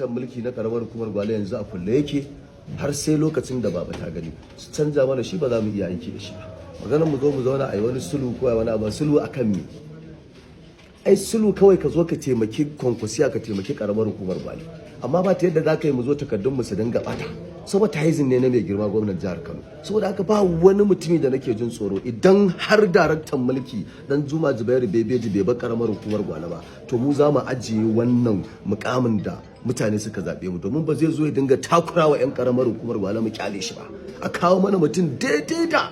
Mulki na karamar hukumar Gwale yanzu a kulle yake har sai lokacin da baba ta gani. Su canza mana shi, ba za mu iya aiki da shi ba. Maganar mu zo mu zauna a yi wani sulhu ko a yi wani abu, sulhu akan me? Ai sulhu kawai ka zo ka taimaki Kwankwasiya, ka taimaki karamar hukumar Gwale, amma ba ta yadda za ka yi mu zo takardun mu su dinga bata. Sabotaging ne na mai girma gwamnan jihar Kano. Saboda haka ba wani mutumi da nake jin tsoro. Idan har daraktan mulki Dan Juma Zubairu Bebeji bai bar karamar hukumar Gwale ba, to mu za mu ajiye wannan mukamin da mutane suka zaɓe mu, domin ba zai zo ya dinga takura wa 'yan karamar hukumar Gwale mu kyale shi ba. A kawo mana mutum daidai da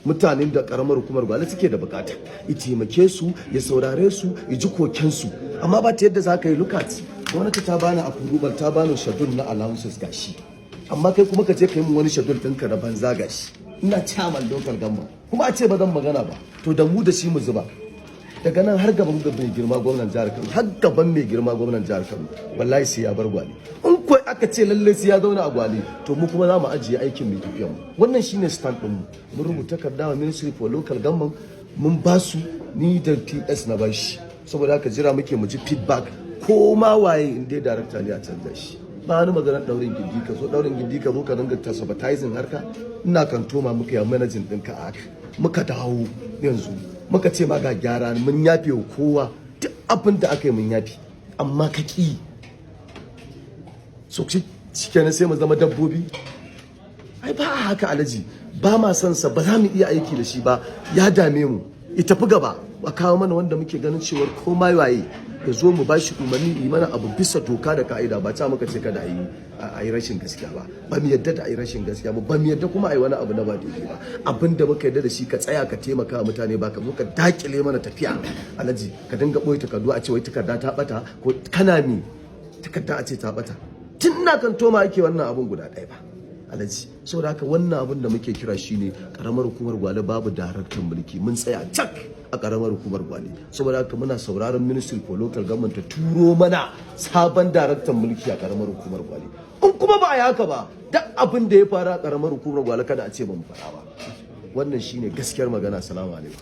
mutanen da karamar hukumar Gwale suke da bukata, ya taimake su, ya saurare su, ya ji kokensu. Amma ba ta yadda za ka yi. Look at, gwamnati ta bani approval, ta bani schedule na allowances, gashi, amma kai kuma ka je ka yi min wani schedule ɗinka na banza. Gashi ina chairman local government, kuma a ce ba zan magana ba. To da mu da shi mu zuba daga nan har gaban mai girma gwamnan jihar Kano, har gaban mai girma gwamnan jihar Kano. Wallahi sai ya bar Gwale. In ko aka ce lalle sai ya zauna a Gwale, to mu kuma za mu ajiye aikin mai tafiyan mu. Wannan shine stand din mu. Mun rubuta takarda wa Ministry for Local Government, mun ba su, ni da PS na bashi. Saboda haka jira muke mu ji feedback. Ko ma waye, in dai director ne, a canza shi. Ba wani maganar daurin gindi. Ka zo daurin gindi, ka zo ka dinga ta sabotaging harka. Ina kan toma muka yi managing ɗinka a haka, muka dawo yanzu muka ce ma ga gyara, mun yafe wa kowa, duk abin da aka yi mun yafe, amma ka ƙi. So shi kenan sai mu zama dabbobi? Ai ba haka, Alhaji. Ba ma son sa, ba za mu iya aiki da shi ba, ya dame mu. Ya tafi gaba, a kawo mana wanda muke ganin cewar ko ma waye ya zo, mu bashi umarni yi mana abu bisa doka da ka'ida. Ba ta muka ce kada a yi rashin gaskiya ba. Ba mu yadda da a yi rashin gaskiya ba, ba mu yadda kuma a yi wani abu na ba daidai ba. Abin da muka yadda da shi, ka tsaya ka taimaka wa mutane, ba ka zo ka dakile mana tafiya. Alhaji, ka dinga boye takardu, a ce wai takarda ta bata, ko kana mi takarda a ce ta bata. Tun na kan toma ake wannan abun guda ɗaya ba, Alhaji. Saboda haka wannan abun da muke kira shine, karamar hukumar Gwale babu daraktan mulki. Mun tsaya cak a karamar hukumar Gwale. Saboda haka muna sauraron Ministry for Local Government ta turo mana sabon daraktan mulki a karamar hukumar Gwale. In kuma ba a yi haka ba, duk abin da ya faru a karamar hukumar Gwale, kada a ce ban faɗa ba. Wannan shine gaskiyar magana. Salamu alaikum.